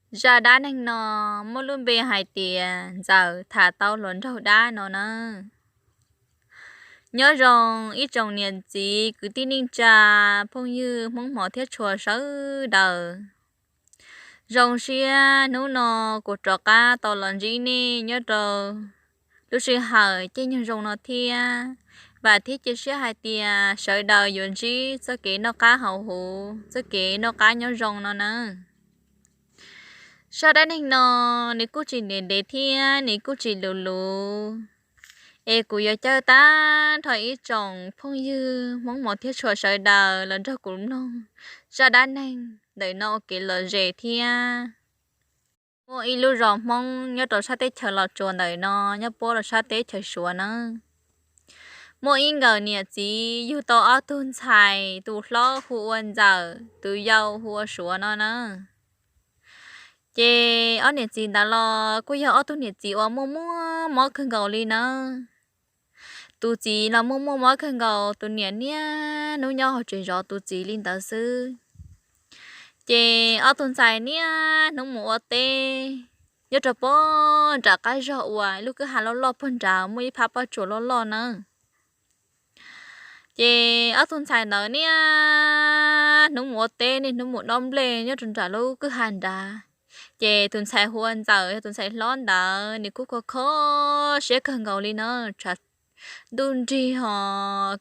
Zaj dab neeg no muaj lub npe hais tias Ntxawm tham tau hluas nraug dab no nawb. Nyob zoo ib tsoom niam txiv kwv tij neej tsa, phooj ywg Hmoob hmov thiab tshua sawv daws. Zoo siab hnub no kuv rov qab tau los ntsib nej nyob rau lub sij hawm caij nyoog zoo no thiab. Vam thiab cia siab hais tias sawv daws yuav ntsib txoj kev noj qab haus huv, txoj kev noj qab nyob zoo no nawb. Zaj dab neeg no nws kuj tsis ntev ntev thiab nws kuj tsis luv luv, es kuv yuav caw tag nrho ib tsoom phooj ywg Hmoob hmov thiab tshua sawv daws los nrog kuv mloog zaj dab neeg ntawm no ua kev lom zem thiab. Muaj ib lub zos Hmoob nyob rau sab teb chaws Los Tsuas ntawm no, nyob puab rau sab teb chaws Suav nawb. Muaj ib nkawm niam txiv yug tau ob tug ntxhais, tus hlob hu ua Ntxawm, tus yau hu ua Suav no nawb. Ces ob niam txiv ntawd los kuj yog ob tug niam txiv uas muaj muaj mob kawg nkaus li nawb. Tus txiv los muaj muaj mob kawg nkaus, tus niam niaj hnub nyob hauv tsev zov tus txiv li ntawd xwb. Ces ob tug ntxhais niaj hnub mus ua teb nyob rau puag nram qab zog uas lub kwj ha loj loj puag nrad muaj ib phab pob tsuas loj loj nawb. Ces ob tug ntxhais ntawd niaj hnub mus ua teb, niaj hnub mus dob nplej nyob rau nram lub kwj ha nrad. Ces tus ntxhais hu ua Ntxawm yog tus ntxhais hlob ntawd, nws kuj kho kho siab kawg nkaus li na, tshav ntuj nrig ho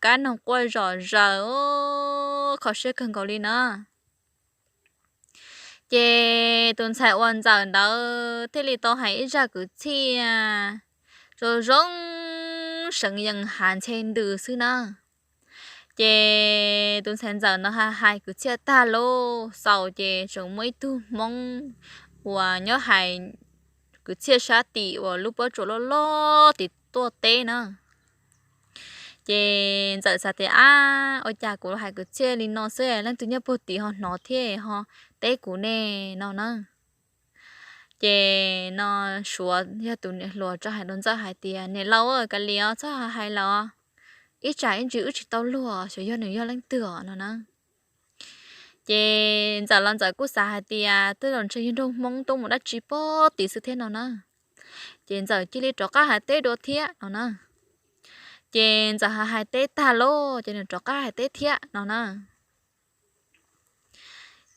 kab noog quaj zom zaws, kho siab kawg nkaus li na. Ces tus ntxhais uas Ntxawm ntawd thiaj li tau hais ib zaj kwv txhiaj zoo zoo seev yees hav ntxhe ntws xwb na. Ces tus ntxhais Ntxawm ntawd hais kwv txhiaj tag lawm xaus ces tseem muaj ib tug Hmoob uas nyob hais kwv txhiaj sab tim uas lub pob tsuas loj loj tim tuaj teb na. Ces Ntxawm xav tias, ab, ua cas kuv hais kwv txhiaj li no xwb leej twg nyob puag tim ho hnov thiab ho teb kuv ne no na. Ces no Suav yog tus niam hluas tso hais rau Ntxawm hais tias, niam laus, kav liam os, txhob hais lawm, ib tsam ib ntsis wb tsis tau luag xyov yog nws yog leej twg os no na. Ces Ntxawm los Ntxawm kuj xav hais tias twb los ntshe yog nraug Hmoob tuaj mus dab tsi puag tim xwb thiab no na. Ces Ntxawm cia li rov qab hais teb dua thiab no na. Ces Ntxawm hais hais teb tag lawm ces nws rov qab hais teb thiab no na.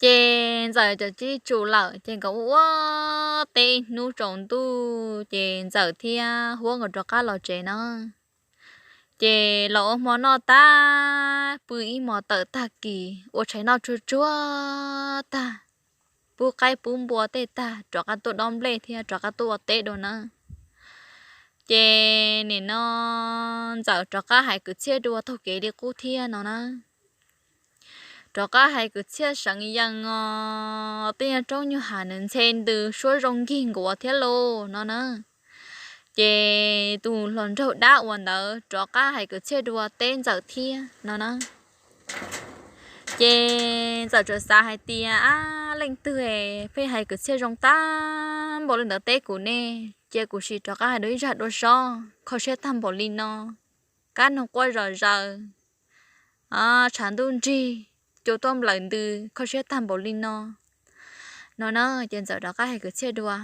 Ces Ntxawm txawm cia li tsum lawm ces nkawd ua ua teb ib hnub tsaus ntuj ces Ntxawm thiab Huab nkawd rov qab los tsev na. Ces los ua hmo noj tag, pw ib hmos tawm tag kis, ua tshais noj tsuag tsuag tag, pub qaib pub npua tej tag, rov qab tuaj dob nplej thiab rov qab tuaj ua teb dua na. Ces nim no Ntxawm rov qab hais kwv txhiaj dua taug kev li qub thiab no na. Rov qab hais kwv txhiaj seev yees os, tej nyuag roob nyuag hav nws ntxhe ntws suab zoo nkig nkuav thiab lauj no na. Ces tus hluas nraug dab uas ntawd rov qab hais kwv txhiaj dua teb Ntxawm thiab no na. Ces Ntxawm txawm xav hais tias, ab, leej twg pheej hais kwv txhiaj zoo tag npaum li ntawd teb kuv ne? Cia kuv sim rov qab hais dua ib zaj dua sob, kho siab tag npaum li no, kab noog quaj zom zaws, tshav ntuj nrig, cua tuaj nplawm ntws, kho siab tag npaum li no no na. Ces Ntxawm rov qab hais kwv txhiaj dua.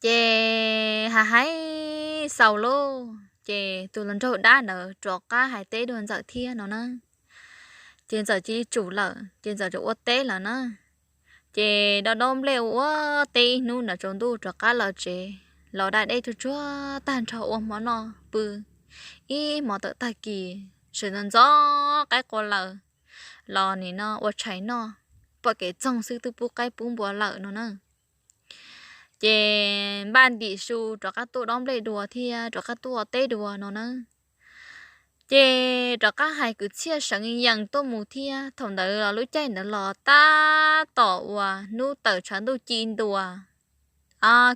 Ces hais hais xaus lauj, ces tus hluas nraug dab ntawd rov qab hais teb dua Ntxawm thiab no na. Ces Ntxawm cia li tsum lawm ces Ntxawm rov ua teb lawm na. Ces dob dob nplej ua ua teb ib hnub nram tsaus ntuj rov qab los tsev, los da dej tsuag tsuag tag nrho ua hmo noj pw ib hmos tawm tag kis, sawv ntxov ntxov qaib qua lawm los nim no ua tshais noj, pom kev txoog xwb twb pub qaib pub npua lawm no na. Ces npaj ntim su rov qab tuaj dob nplej dua thiab rov qab tuaj ua teb dua no na. Ces rov qab hais kwv txhiaj seev yees tuaj mus thiab. Thaum ntawd los lub caij ntawd los tab tom uas hnub tawm tshav ntuj ci ntua,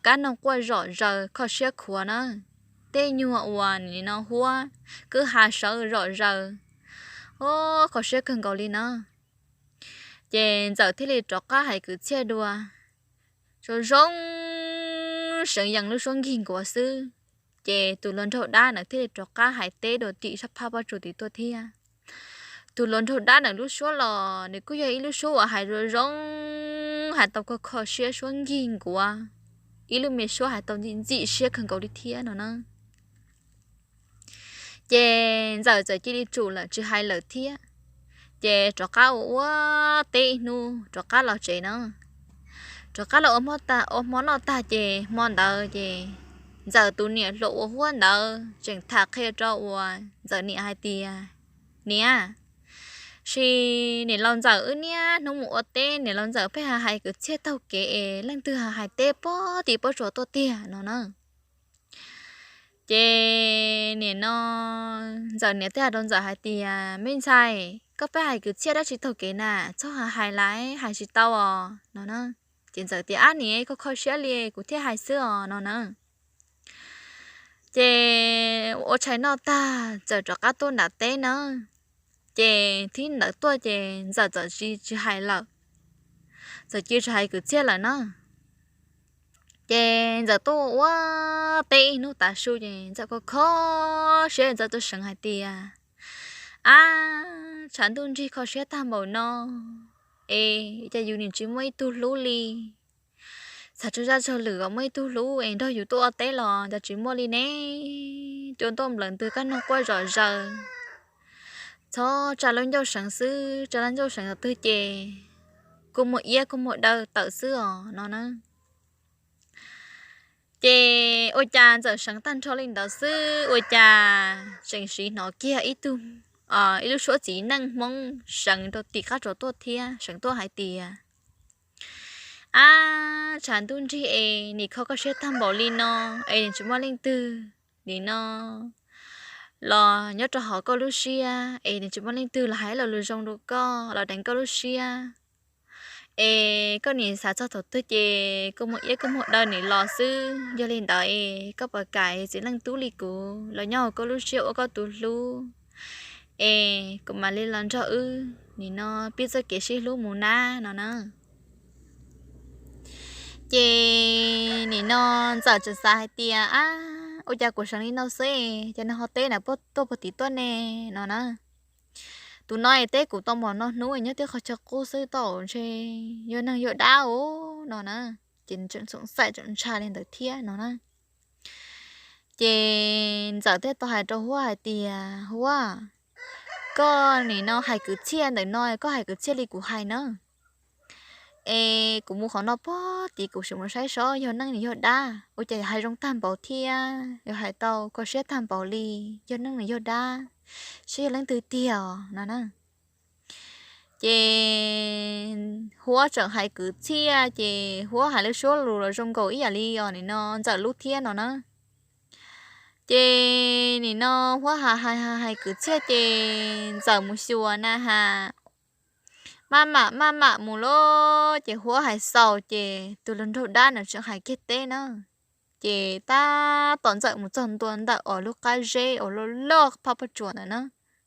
kab noog quaj zom zaws kho siab khuav na. Tej nyuag uas nim no huab kwj ha sawv zom zaws, o, kho siab kawg nkaus li na. Ces Ntxawm thiaj li rov qab hais kwv txhiaj dua, zoo zoo seev yees lub suab nkig nkuav xwb. Ces tus hluas nraug dab ntawd thiaj li rov qab hais teb dua tim sab phab pob tsuas tim tuaj thiab. Tus hluas nraug dab ntawd lub suab los nws kuj yog ib lub suab uas hais zoo zoo hais tau kho kho siab suab nkig nkuav, ib lub me suab hais tau ntxim ntxim siab kawg nkaus li thiab no na. Ces Ntxawm txawm cia li tsum lawm tsis hais lawm thiab. Ces rov qab ua ua teb ib hnub rov qab los tsev na. Rov qab los ua hmo noj tag ces hmo ntawd ces Ntxawm tus niam hluas uas huab ntawd tseem tham qhia rau uas Ntxawm niam hais tias, niam, sis niam laus Ntxawm wb niaj hnub mus ua teb, niam laus Ntxawm pheej hais hais kwv txhiaj taug kev es leej twg hais hais teb pob tim pob tsuas tuaj tiag no na. Ces nim no Ntxawm niam thiaj hais rau Ntxawm hais tias, me ntxhais, koj pheej hais kwv txhiaj dab tsi taug kev na, txhob hais hais lawm, hais tsis tau os no na. Ces Ntxawm tias, ab niam, koj kho siab li kuv thiaj hais xwb os no na. Ces ua tshais noj tag Ntxawm rov qab tuaj nram teb na. Ces thib ntawd tuaj ces Ntxawm txawm tsis hais lawm, txawm cia tsis hais kwv txhiaj lawm na. Ces Ntxawm tuaj ua teb ib hnub tav su ces Ntxawm kho kho siab, Ntxawm tuaj seev hais tias, ab, tshav ntuj nrig kho siab tag npaum no es cas yus nim tsis muaj ib tug hlub li. Txhais tsaug zaj tsaug lwm kom muaj ib tug hlub es nrog yus tuaj ua teb los cas tsis muaj li ne. Cua ntuj nplawm ntws, kab noog quaj zom zaws, txhob tsa lub ncauj seev xwb, tsa lub ncauj seev thaum twg ces kuj muaj iab kuj muaj daw tawm xwb os no na. Ces ua cas Ntxawm seev tag nrho li ntawd xwb ua cas tseem siv hnov kiag ib tug, ib lub suab txiv neej Hmoob seev rau tim qab tsuas tuaj thiab, seev tuaj hais tias, ab, tshav ntuj nrig es nim kho koj siab tag npaum li no es nim tsis muaj leej twg nim no los nyob rau hauv koj lub siab es nim tsis muaj leej twg los hais lo lus zoo rau koj los deev koj lub siab es koj nim xav txog thaum twg ces kuj muaj iab kuj muaj daw nim los xwb. Yog li ntawd es koj puas kam txiv neej tub li kuv los nyob hauv koj lub siab ua koj tus hlub es kuv mam li los nrog wb nim no pib txoj kev sib hlub mus nab no na. Ces nim no Ntxawm tseem xav hais tias, ab, ua cas kuv seev li no xwb ces nws ho teb na tuaj puag tim tuaj ne no na. Tus no es teb kuv tau npaum no hnub nyob tib qhov chaw qub xwb tau ntshe yog neeg yog dab no na. Ces tseem xoom xaim tseem ntshai li ntawd thiab no na. Ces Ntxawm thiaj tau hais rau Huab hais tias, Huab, koj nim no hais kwv txhiaj ntawm no, koj hais kwv txhiaj li kuv hais na. Es kuv mus qhov no puag tid kuv sim mus saib seb yog neeg nws yog dab, ua cas hais zoo tag npaum thiab yog hais tau kho siab tag npaum li, yog neeg nws yog dab, seb yog leej twg tiag os no na. Ces Huab tseem hais kwv txhiaj ces Huab hais lub suab lus los zoo nkaus ib yam li os nim no Ntxawm lub thiab no na. Ces nim no Huab hais hais hais kwv txhiaj ces Ntxawm mus xyuas na has, maj mam maj mam mus lawm ces Huab hais xaus ces tus hluas nraug dab nws tseem hais kiag teb na. Ces tab tom Ntxawm mus txog ntua ntawm uas lub qab zeb uas loj loj phab pob tsuas ntawd na,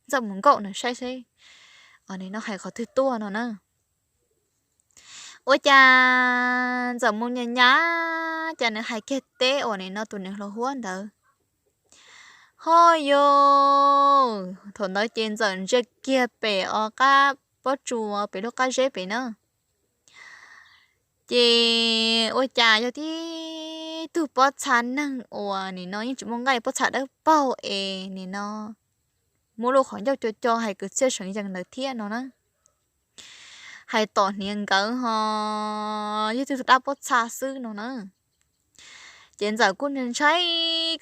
Ntxawm mus nkaum nws saib seb nim no hais qhov twg tuaj no na. Ua cas Ntxawm mus nyas nyas cas nws hais kiag teb uas nim no tus niam hluas Huab ntawd. Ho yog thaum ntawd ces Ntxawm ntsia kiag pem uas qab pob tsuas pem lub qab zeb pem na. Ces ua cas yog tib tug pob txha neeg uas nim no yeej tsis muaj nqaij, pob txha dawb paug es nim no muab lub qhov ncauj co co hais kwv txhiaj seev yees ntawd thiab no na. Hais tom hniav nkawd ho yog tib tug dab pob txha xwb no na. Ces Ntxawm kuj ntshai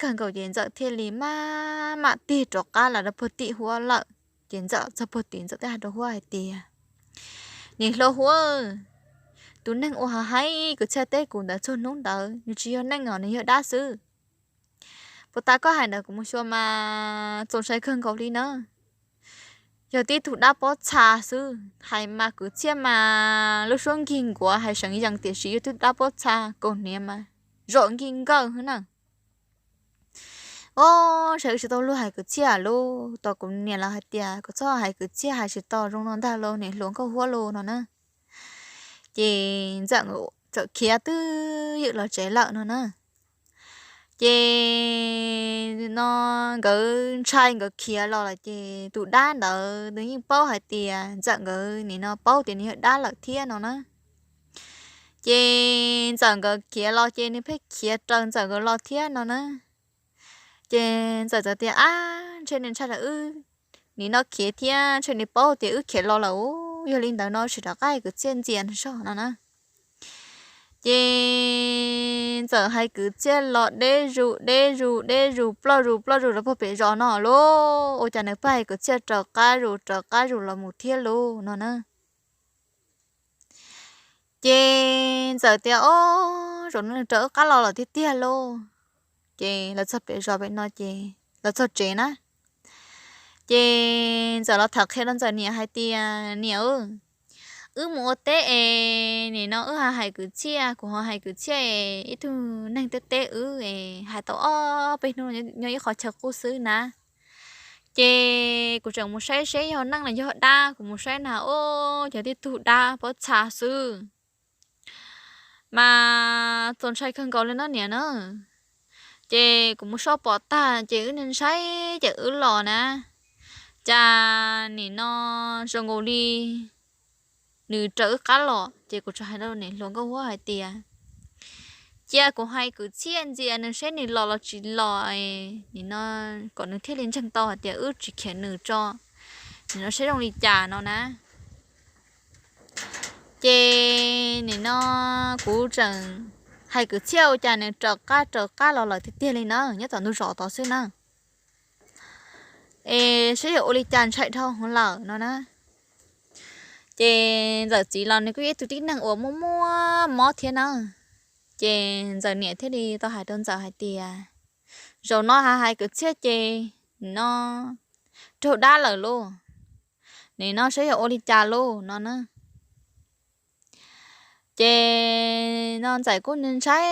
kawg nkaus ces Ntxawm thiaj li maj mam tig rov qab los rau puag tim Huab lawm. Ces Ntxawm txog puag tim Ntxawm thiaj hais rau Huab hais tias, niam hluas Huab, tus neeg uas hais kwv txhiaj teb kuv ntawd txhua hnub ntawd nws tsis yog neeg os, nws yog dab xwb. Puas tas koj hais ntawd kuv mus xyuas mas txaus ntshai kawg nkaus li na. Yog tib tug dab pob txha xwb, hais mas kwv txhiaj mas lub suab nkig nkuav hais seev yees tiam sis yog tib tug dab pob txha kaus hniav mas zom nkig nkawj na. Ob, ntshai wb tsis tau luag hais kwv txhiaj lub, tos kuv niam lawv hais tias kom txhob hais kwv txhiaj, hais tsis tau zoo no ntag lauj niam hluas nkauj Huab lauj no na. Ces Ntxawm txawm khiav twb ywm los tsev lawm no na. Ces no nkawd ntshai nkawd khiav los lawm ces tus dab ntawd nws yeej paub hais tias Ntxawm nkawd nim no paub tias nws yog dab lawm thiab no na. Ces Ntxawm nkawd khiav los ces nws pheej khiav raws Ntxawm nkawd los thiab no na. Ces Ntxawm txawm tias, Ab, ntshe nws ntshai rau wb, nim no khiav thiab ntshe nws paub tias wb khiav los lawm, yog li ntawd no sim rov qab hais kwv txhiaj ntxias nws zog no na. Ces Ntxawm hais kwv txhiaj los deb zus deb zus deb zus ploj zus ploj zus rau puag pem zos no lauj, ua cas nws pheej hais kwv txhiaj raws qab zus raws qab zus los mus thiab lauj no na. Ces Ntxawm tias, Ob, zaum no nws raws wb qab los lawm tiag tiag lauj. Ces lawv txog pem zos pem no ces lawv txog tsev na. Ces Ntxawm los tham qhia rau Ntxawm niam hais tias, Niam, wb mus ua teb es nim no wb ho hais kwv txhiaj, kuv ho hais kwv txhiaj es ib tug neeg teb teb wb es hais tau ob peb hnub nyob ib qhov chaw qub xwb na. Ces kuv tseem mus saib seb yog neeg los yog dab, kuv mus saib na, ob, yog tib tug dab pob txha xwb. Mas txaus ntshai kawg nkaus li no niam na. Ces kuv mus soj pom tag ces wb ntshai ces wb los na. Cas nim no zoo nkaus li nws raws wb qab los ces kuv txawm hais rau niam hluas Nkauj Huab hais tias, Cia kuv hais kwv txhiaj ntxias nws seb nws los los tsis los, nim no kom nws thiaj li ntseeg tau hais tias wb tsis khiav nws tso, nim no seb zoo li cas no na. Ces nim no kuv tseem hais kwv txhiaj ua cas nws raws qab raws qab los lawm tiag tiag li na, nyob tom ntug zos tod xwb na. Es seb yog ua li cas ntshai dhau hwv lawm no na. Ces Ntxawm txiv los nws kuj yog ib tug tib neeg uas muaj muaj mob thiab na. Ces Ntxawm niam thiaj li tau hais rau Ntxawm hais tias, Zaum no hais kwv txhiaj ces nim no raug dab lawm lauj, nim no saib yog ua li cas lauj no na. Ces no Ntxawm kuj ntshai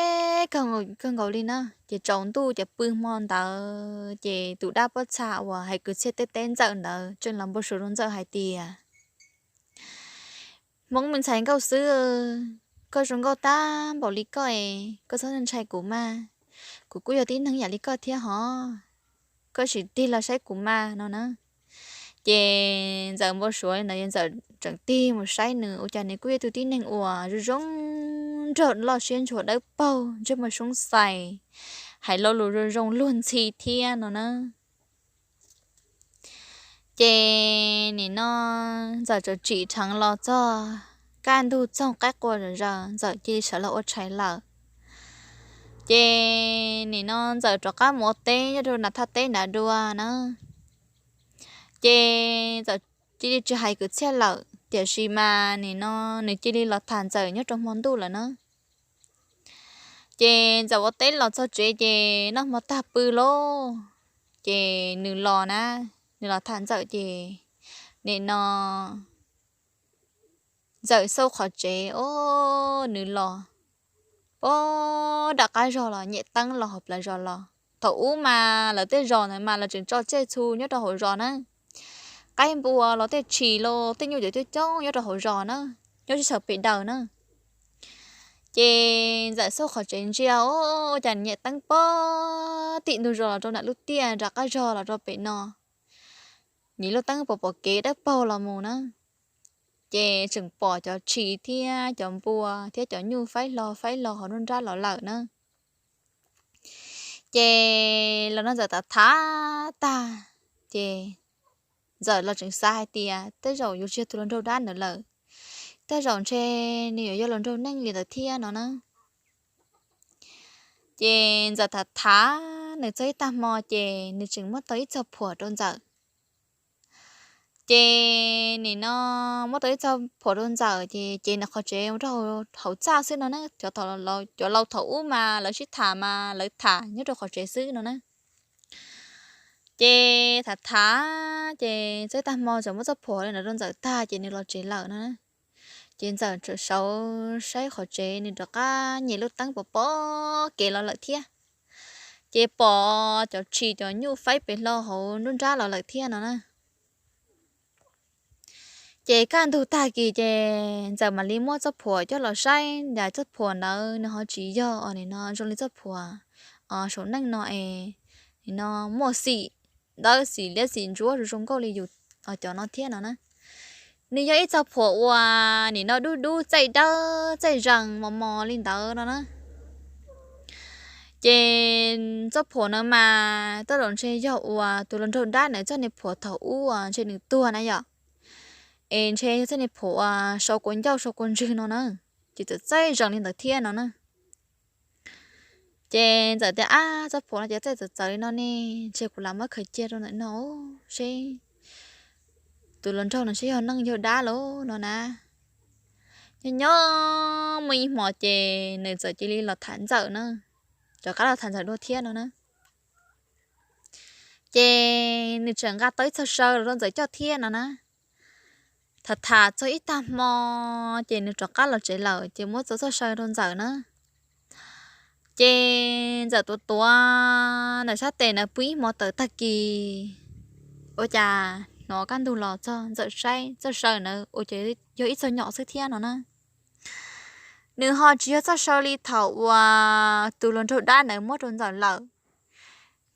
kawg nkaus li na, ces tsaus ntuj ces pw hmo ntawd ces tus dab pob txha uas hais kwv txhiaj teb teb Ntxawm ntawd tseem los npau suav rau Ntxawm hais tias, Hmoob me ntxhais nkauj xwb, koj zoo nkauj tag npaum li koj es koj txhob ntshai kuv mas, kuv kuj yog tib neeg yam li koj thiab hov, koj sim tig los saib kuv mas no na. Ces Ntxawm npau suav li ntawd, Ntxawm tseem tig mus saib nws, ua cas nws kuj yog tus tib neeg uas zoo zoo nraug loj siab ntsuag dawb paug ntsej muag soob xais, hais lo lus zoo zoo luag ntxhi thiab no na. Ces nim no Ntxawm tseem tsim dheev los txog kaj ntug txoog qaib qua zom zaws Ntxawm cia li sawv los ua tshais lawm. Ces nim no Ntxawm rov qab mus ua teb nyob rau nram thaj teb nrad dua na. Ces Ntxawm cia li tsis hais kwv txhiaj lawm, tiam sis mas nim no nws cia li los tham Ntxawm nyob rau hmo ntuj lawm na. Ces Ntxawm ua teb los txog tsev ces noj hmo tag pw lauj, ces nws los na, nws los tham Ntxawm ces nim no Ntxawm xauj qhov tsev, o, nws los pab nram qab zog los nyem teeb los hauv plawv zos los. Thaum ub mas lawv tej zos ntawd mas lawv tseem tso tsiaj txhu nyob rau hauv zos na, qaib npua los tej tshis los tej nyuj cov coob coob nyob rau hauv zos na, nyob sib xyaw pem daws na. Ces Ntxawm xauj qhov tsev ntsia, o, cas nyem teeb pab tim ntug zos los rau nram lub tiaj nram qab zog los rau pem no, nyem lub teeb pom pom kev dawb paug los mus na. Ces tseem pom cov tshis thiab cov npua thiab cov nyuj faib hlo faib hlo hauv nruab nrab los lawm na. Ces los no Ntxawm tham tham tag, ces Ntxawm los tseem xav hais tias tej zaum yuav tsis yog tus hluas nraug dab ntawd lawm, tej zaum ntshe nws yuav yog hluas nraug neeg li ntawd thiab no na. Ces Ntxawm tham tham, nws txog ib tag hmo ces nws tseem muab tau ib txog phuam rau Ntxawm. Ces nim no muab tau ib txog phuam rau Ntxawm ces ces nws qhov tsev rau hauv txaj xwb no na. Cov laus thaum ub mas lawv sib tham mas lawv tham nyob rau qhov tsev xwb no na. Ces tham tham ces txog ib tag hmo txawm muab txoj phuam li ntawd rau Ntxawm tag ces nws los tsev lawm no na. Ces Ntxawm txawm sawv saib qhov tsev, nws rov qab nyem lub teeb pom pom kev los lawm thiab. Ces pom cov tshis cov nyuj faib pem hlo hauv nruab nrab los lawm thiab no na. Ces kaj ntug tag kis ces Ntxawm mam li muab txoj phuam coj los saib, cas txoj phuam ntawd nws ho tsis yog os, nim no zoo li txoj phuam saum neej no es, nim no muaj xim ntawd, xim liab xim ntsuab zoo zoo nkauj li yus cov no thiab no na. Nws yog ib txoj phuam uas nim no dub dub txaij dawb txaij zees mos mos li ntawd no na. Ces txoj phuam no mas tej zaum ntshe yog uas tus hluas nraug dab ntawd txoj niag phuam thaum ub ntshe nws tuag na yom, es ntshe yog txoj niag phuam uas sau kua ncauj sau kua ntswg no na, ces txawm txaij zees li ntawd thiab no na. Ces Ntxawm tias, ab, txoj phuam no ces txaij txawv txawv li no ne, ntshe kuv lam muab khaws cia rau ntawm no seb tus hluas nraug no seb yog neeg yog dab los no na. Nyob nyob muaj ib hmo ces nws txawm cia li los tham Ntxawm na, rov qab los tham Ntxawm dua thiab no na. Ces nws tseem nqa tau ib txoj saw los rau Ntxawm coj thiab no na. Tham tham txog ib tag hmo ces nws rov qab los tsev lawm ces muab txoj txoj saw rau Ntxawm na. Ces Ntxawm tuav tuav ntawm sab tes na, pw ib hmo tawm tag kis, ua cas hnov kaj ntug los txog, Ntxawm saib txoj saw na ua cas yog ib txoj nyom xwb thiab no na. Nws ho tsis yog txoj saw li thaum uas tus hluas nraug dab ntawd muab rau Ntxawm lawm.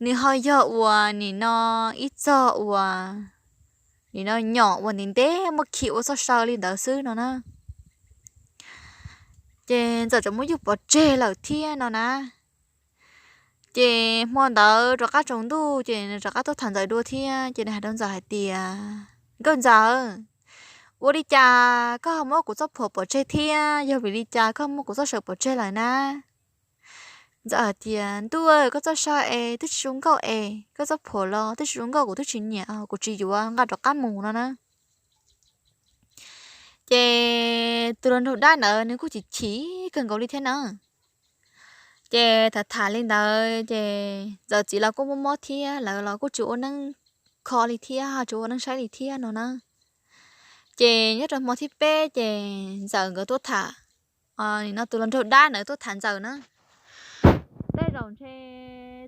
Nws ho yog uas nim no ib txoj uas nim no nyom uas ntev ntev muab khi ua txoj saw li ntawd xwb no na. Ces Ntxawm tseem muab yug pov tseg lawm thiab no na. Ces hmo ntawd rov qab tsaus ntuj ces nws rov qab tuaj tham Ntxawm dua thiab ces nws hais rau Ntxawm hais tias, Nkauj Ntxawm, ua li cas koj ho muab kuv txoj phuam pov tseg thiab? Yog vim li cas koj muab kuv txoj saw pov tseg lawm na? Ntxawm hais tias, Ntuj, koj txoj saw es twb tsis zoo nkauj es koj txoj phuam los twb tsis zoo nkauj, kuv twb tsis nyiam, kuv tsis yuav, nqa rov qab mus no na. Ces tus hluas nraug dab ntawd nws kuj chim chim kawg nkaus li thiab na. Ces tham tham li ntawd ces Ntxawm txiv los kuj mob mob thiab, lawv los kuj tsis ua neeb kho li thiab, tsis ua neeb saib li thiab no na. Ces nyob rau hmo thib peb ces Ntxawm nkawd tuaj tham, nim no tus hluas nraug dab ntawd tuaj tham Ntxawm na. Tej zaum ntshe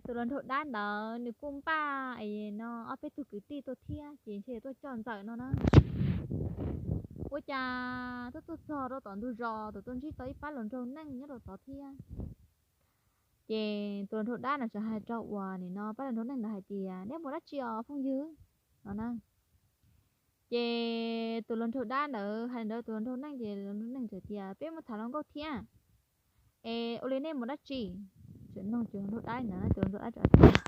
tus hluas nraug dab ntawd nws kuj npaj es no ob peb tug kwv tij tuaj thiab ces ntshe tuaj coj Ntxawm no na. Ua cas tuaj tuaj txog rau tom ntug zos, txawm tuaj ntsib tau ib pab hluas nraug neej nyob rau tod thiab. Ces tus hluas nraug dab ntawd txawm hais rau uas nim no pab hluas nraug neej ntawd hais tias, Neb mus dab tsi os phooj ywg? No na. Ces tus hluas nraug dab ntawd hais li ntawd rau tus hluas nraug neej ces hluas nraug neej txawm tias, Peb muab tham hluas nkauj thiab. Es ua li nej mus dab tsi? Txawm nug tus hluas nraug dab ntawd, tus hluas nraug dab txawm tias,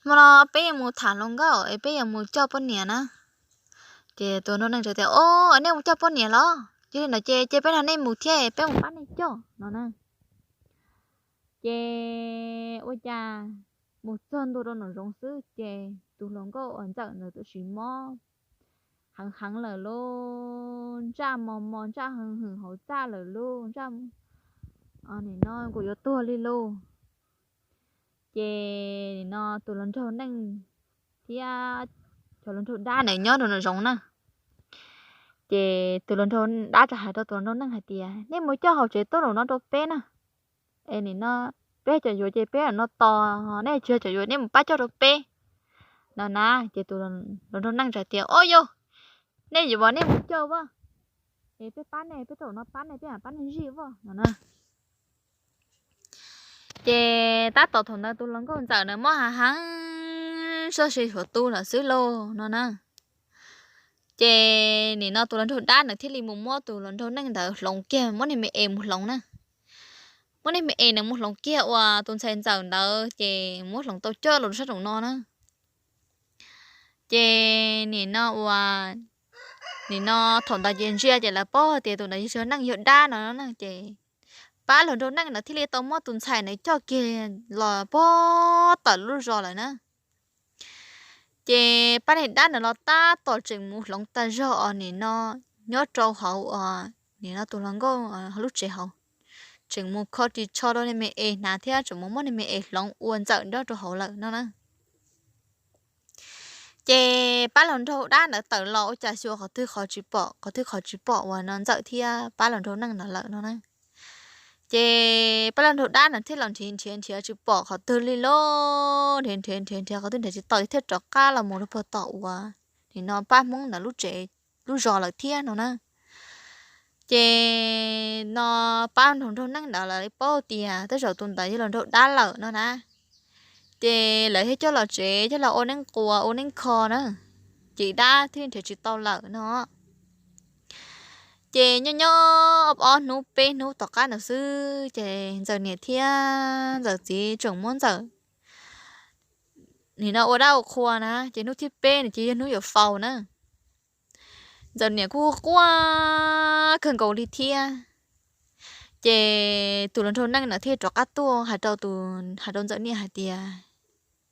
Hmo no peb yuav mus tham hluas nkauj es peb yuav mus coj poj niam na. Ces tus hluas nraug neej txawm tias, O, nej mus coj poj niam los? Yog li ntawd ces cia peb nrog nej mus thiab peb mus pab nej coj no na. Ces ua cas mus txog ntua rau nram zoov xwb ces tus hluas nkauj uas Ntxawm ntawd tam sim mob heev heev lawm lauj, ntsaj mos mos, ntsaj hwm hwm hauv txaj lawm lauj, ntsaj, nim no kuj yuav tuag li lauj. Ces nim no tus hluas nraug neej thiab cov hluas nraug dab ntawd nyob rau nram zoov na. Ces tus hluas nraug dab txawm hais rau tus hluas nraug neej hais tias, Nej mus coj hauv tsev tuaj los no rau peb na. Es nim no peb cov yuav ces peb los no tos, nej tsis yog cov yuav nej mus pab coj rau peb no na. Ces tus hluas nraug neej txawm tias, O yog, nej yuav nej mus coj vaj, es peb pab nej, peb tuaj los no pab nej, peb mam pab nej zij vaj no na. Ces tab tom thaum ntawd tus hluas nkauj Ntxawm ntawd mob hav heev, sab se suav tu lawm xwb lauj no na. Ces nim no tus hluas nraug dab ntawd thiaj li mus muab tus hluas nraug neej ntawd hloov kiag, muab niag me es mus hloov na. Muab niag me es ntawd mus hloov kiag uas tus ntxhais Ntxawm ntawd ces muab hloov tau coj los rau sab nraum no na. Ces nim no uas, nim no thaum ntawd ces ntsia ces lawv paub tias tus ntawd yog neej yog dab no na. Ces pab hluas nraug neej ntawd thiaj li tau muab tus ntxhais ntawd coj kiag los puag tom lub zos lawm na. Ces pab niag dab ntawd los tab tom tseem mus hloov tag zog os nim no nyob rau hauv os nim no tus hluas nkauj lub tsev hauv, tseem mus kho ris tsho rau niag me es hnav thiab tseem mus muab niag me es hloov ua Ntxawm nyob rau hauv lawm no na. Ces pab hluas nraug dab ntawd tawm los ua cas xyuas qhov twg qhov tsis pom, qhov twg qhov tsis pom uas no Ntxawm thiab pab hluas nraug neej ntawd lawm no na. Ces pab hluas nraug dab ntawd thiaj los nrhiav nrhiav nrhiav tsis pom qhov twg li lauj, nrhiav nrhiav nrhiav nrhiav qhov twg nrhiav tsis tau thiaj rov qab los mus rau puag tom uas nim no pab Hmoob ntawd lub tsev, lub zos lawm thiab no na. Ces no pab hluas nraug neej ntawd lawv paub tias tej zaum tus ntawd yog hluas nraug dab lawm no na. Ces lawv thiaj coj los tsev coj los ua neeb quas ua neeb kho na. ces dab thiaj nrhiav tsis tau lawm no. Ces nyob nyob ob hnub peb hnub tom qab ntawd xwb ces Ntxawm niam thiab Ntxawm txiv tseem muab Ntxawm nim no ua dab ua qhua na, ces hnub thib peb no ces yog hnub yuav faus na. Ntxawm niam kuj quaj kawg nkaus li thiab. Ces tus hluas nraug Neej na thiaj rov qab tuaj hais rau tus, hais rau Ntxawm niam hais tias,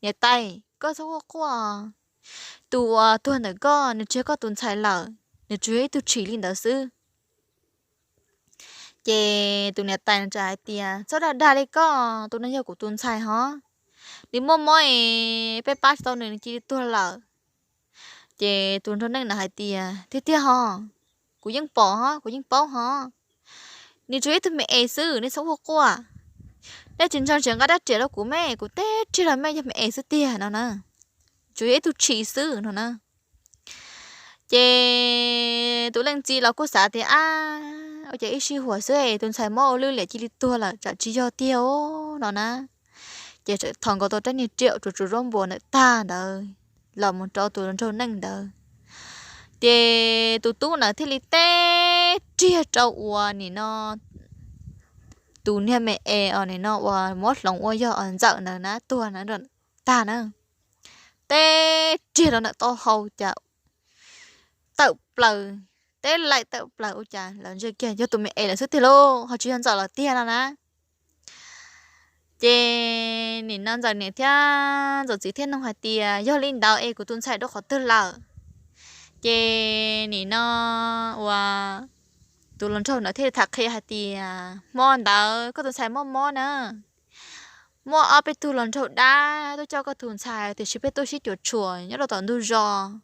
Niam tais, koj txhob quaj quaj, tus uas tuag ntawm koj nws tsis yog koj tus ntxhais lawm, nws tsuas yog ib tug tshis li ntawd xwb. Ces tus niam tais no txawm hais tias, Txhob dag dag li koj, tus no yog kuv tus ntxhais hov, nws muaj mob es peb pab tsis tau nws, nws cia li tuag lawm. Ces tus hluas nraug Neej na hais tias, Tiag tiag hos, kuv yeej pom hos, kuv yeej paub hos, nws tsuas yog ib tug me es xwb, nej txhob quaj quaj. Nej tsis ntseeg tsis nqa dab riam rau kuv me, kuv teb rig los me yog me es xwb tiag no na, tsuas yog ib tug tshis xwb no na. Ces tus leej txiv los kuj xav tias, Ab, ua cas ib sij huam xwb es tus ntxhais mob ua lwj liam cia li tuag lawm, tsam tsis yog tiag no na. Ces thaum nkaus tau rab niag riam tsuas tsuas zaub npua ntawm tag ntawd los mus rau tus hluas nraug Neej ntawd, ces tus tub ntawd thiaj li teb riag rau uas nim no tus niag me es os, nim no uas muab hloov ua yog Ntxawm ntawd na, tuag na, tag na, teb riag rau ntawm taub hau cas tawm plaws, teb laim tawm plaws, ua cas lawv ntsia kiag yog tus me es lawm xwb tiag lauj, ho tsis yog Ntxawm lawm tiag no na. Ces nim no Ntxawm niam thiab Ntxawm txiv thiaj nug hais tias, Yog li ntawd es kuv tus ntxhais rau qhov twg lawm? Ces nim no uas tus hluas nraug ntawd thiaj li tham qhia hais tias, Hmo ntawd koj tus ntxhais muaj mob na, muaj ob peb tug hluas nraug dab tuaj coj koj tus ntxhais, tiam sis peb tuaj sib cuam tshuam nyob rau tom ntug zos.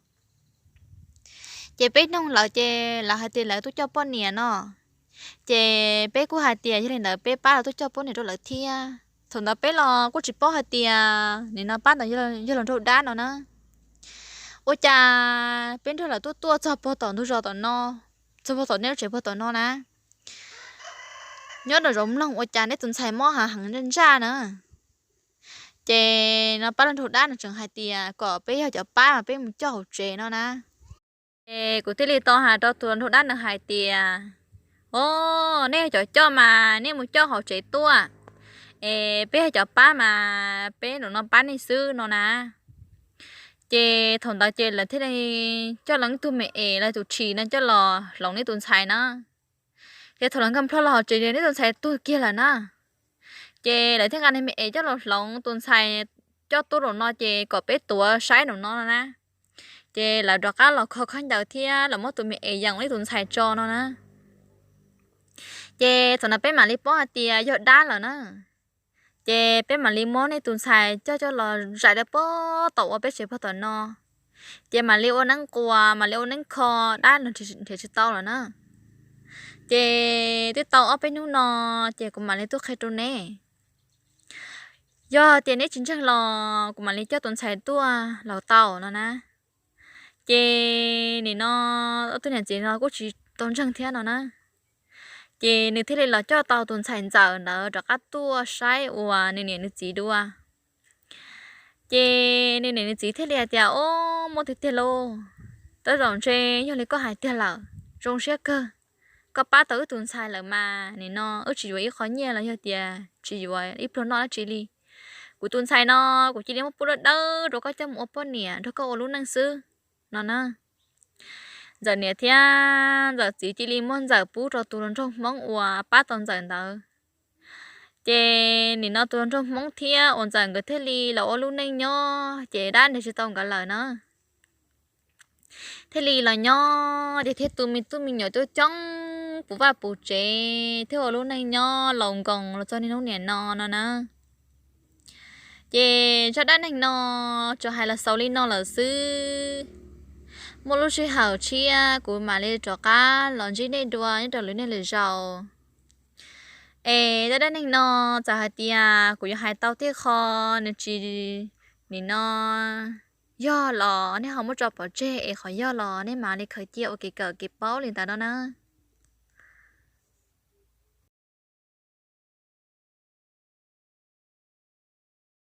Ces peb noog lawv ces lawv hais tias lawv tuaj coj poj niam no. Ces peb kuj hais tias yog li ntawd peb pab los tuaj coj poj niam rau lawv thiab. Thaum ntawd peb los kuj tsis paub hais tias nim no pab ntawd yog hluas nraug dab no na. Ua cas peb nrog lawv tuaj tuaj txog pog tom ntug zos tom no, txog pog tom nej lub tsev pog tom no na, nyob rau zoov mloog ua cas nej tus ntxhais mob hav heev ntsaj ntsaj na. Ces no pab hluas nraug dab no tseem hais tias kom peb yog cov pab mas peb mus coj hauv tsev no na. Ces kuv thiaj li tau hais rau tus hluas nraug dab no hais tias, O, nej yog cov coj mas nej mus coj hauv tsev tuaj, es peb yog cov pab mas peb nim no pab nej xwb no na. Ces thaum ntawd ces lawv thiaj li coj lawv ib tug me es, lawv tus tshis no coj los hloov nej tus ntxhais na. Ces thaum lawv nkag plho los hauv tsev ces nej tus ntxhais tuag kiag lawm na. Ces lawv thiaj nqa niag me es coj los hloov tus ntxhais coj tuaj rau no ces kom peb tuav saib rau no no na. Ces lawv rov qab los kho khaub ncaws thiab los muab tus me es yees nej tus ntxhais tso no na. Ces thaum no peb mam li paub hais tias yog dab lawm na. Ces peb mam li muab nej tus ntxhais coj coj los zais rau pem tom ua peb tsev pog tom no. Ces mam li ua neeb quas, mam li ua neeb kho, dab los nrhiav tsis tau lawm na. Ces twb tau ob peb hnub no, ces kuv mam li tuaj qhia rau neb. Yog tias neb tsis ntseeg los kuv mam li coj tus ntxhais tuaj los tau no na. Ces nim no ob tug niam txiv no kuj tsis tau ntseeg thiab no na. Ces nws thiaj li los coj tau tus ntxhais ntxawm ntawd rov qab tuaj saib uas nws niam nws txiv dua. Ces nws niam nws txiv thiaj li hais tias, O, muaj tiag tiag lauj, tej zaum ntshe yog li koj hais tiag lawm, zoo siab kawg. Koj pab tau wb tus ntxhais lawm mas nim no wb tsis yuav ib qho nyiaj los yog tias tsis yuav ib pluag noj dab tsi li. Kuv tus ntxhais no kuv cia li muab pub dawb dawb rau koj coj mus ua poj niam nrog koj ua lub neej xwb no na. Ntxawm niam thiab Ntxawm txiv cia li muab Ntxawm pub rau tus hluas nraug Hmoob uas pab tau Ntxawm ntawd. Ces nim no tus hluas nraug Hmoob thiab uas Ntxawm nkawd thiaj li los ua lub neej nyob ces dab nrhiav tsis tau nkawd lawm na. Thiaj li los nyob ces thiaj tu me tub me nyuam coob coob puv vaj puv tsev thiab ua lub neej nyob laus nkoos los txog niaj hnub niam no no na. Ces zaj dab neeg no tsuas hais los xaus li no lawm xwb. Muaj lub sij hawm tshiab kuv mam li rov qab los ntsib nej dua nyob rau lwm niaj lwm zaus. Es zaj dab neeg no txawm hais tias kuv yuav hais tau tej qho nws tsis nim no yog los nej ho muab tso pov tseg, es qhov yog los nej mam li khaws cia ua kev kawm kev paub li ntawd no na.